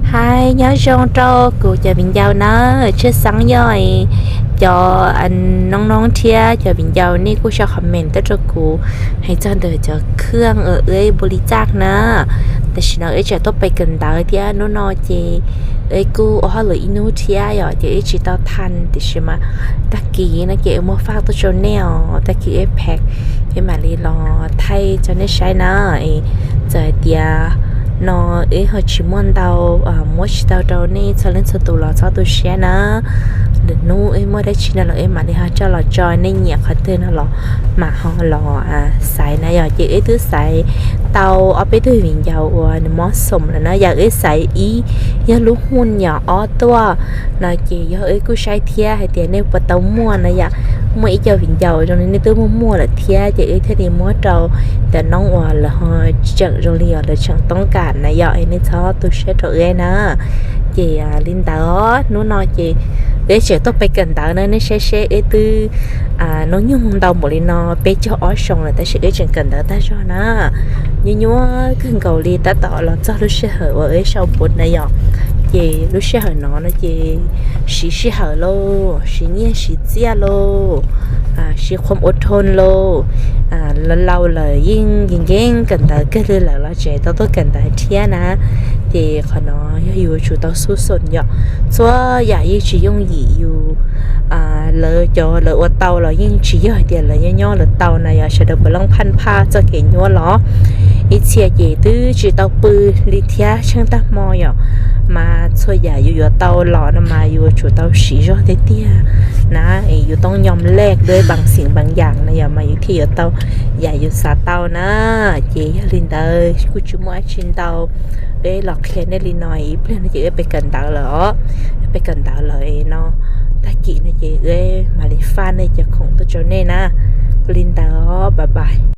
Hais nyob zoo rau kuv cov viv ncaus na, tshwj xeeb yog cov noob noob thiab cov viv ncaus nej kuj sau comment tuaj rau kuv hais txog ntawm cov khaj uas wb ua li txaj na. Tam sim no wb tseem tuaj pem kawm ntawv thiab hnub no ces wb kuj ua hauj lwm ib hnub thiab yom, ces wb tsis tau tha, tiam sis mas tag kis no ces wb muab faj tuaj rau nej os, tag kis wb pack wb mam li los thaij rau nej saib na. Txawm hais tias no wb ho tsis muaj ntau, muab tsis tau rau nej txhua leej txhua tus los txhob tu siab na. Lwm hnub wb muaj dab tsi no los wb mam li ho coj los tso, nej nyiam qhov twg no los mam ho los xaiv na yom. Ces wb twb xaiv tau ob peb tug viv ncaus uas nws mob xoom lawm na yom. Wb xaiv ib, yog lub hu nyom ob tuaj no ces yog wb kuj saib thiab hais tias nej puas tau muaj na yom. Muaj ib co viv ncaus zoo li nej twb muaj muaj lawm thiab ces wb thiaj li muab rau cov noob uas lawv ho tseem zoo li uas lawv tseem toob kam na yom, es nej txhob tu siab rau wb na. Ces li ntawd hnub no ces wb tseem tuaj pem kawm ntawv na, nej saib seb wb twb hnub nyoog ntau npaum li no, peb caug ob xyoos lawm tab sis wb tseem kawm ntawv tag zog na. Nyuaj nyuaj kawg nkaus li tab tom los txog lub sij hawm uas wb sau npua na yom. Ces lub sij hawm no no ces siv sij hawm lauj, siv nyiaj siv txiaj lauj, siv khuam ua dhoo lauj. Laus laus lawm yeej nkees nkees kawm ntawv kawg li lawm los tseem tau tuaj kawm ntawv thiab na. Ces qhov no yog yus tsum tau xub xoom yom. Txhua yam yeej tsis yooj yim, yus lawv cov lawv ua tau los yeej tsis yog hais tias lawv nyob nyob lawv tau na yom, sawv daws puav leej phaj phaj txoj kev nyuaj los. Ib txhia ces twb tsis tau pw li thiab tsheej tag hmo yom, mas txhua yam yus yuav tau los no mas yus tsum tau siv zog tiag tiag na. Es yus toob nyom lej dua npaas xim npaas yam na yom, mas yus thiaj yuav tau yam yus xav tau na. Ces yog li ntawd kuj tsis muaj dab tsi ntau, peb los qhia nej li no, ib pliag no ces wb pem kawm ntawv lawm os. Wb pem kawm ntawv lawm no, tag kis no ces wb mam li faj nej cov khoom tuaj rau nej na. Li ntawd os, bye bye.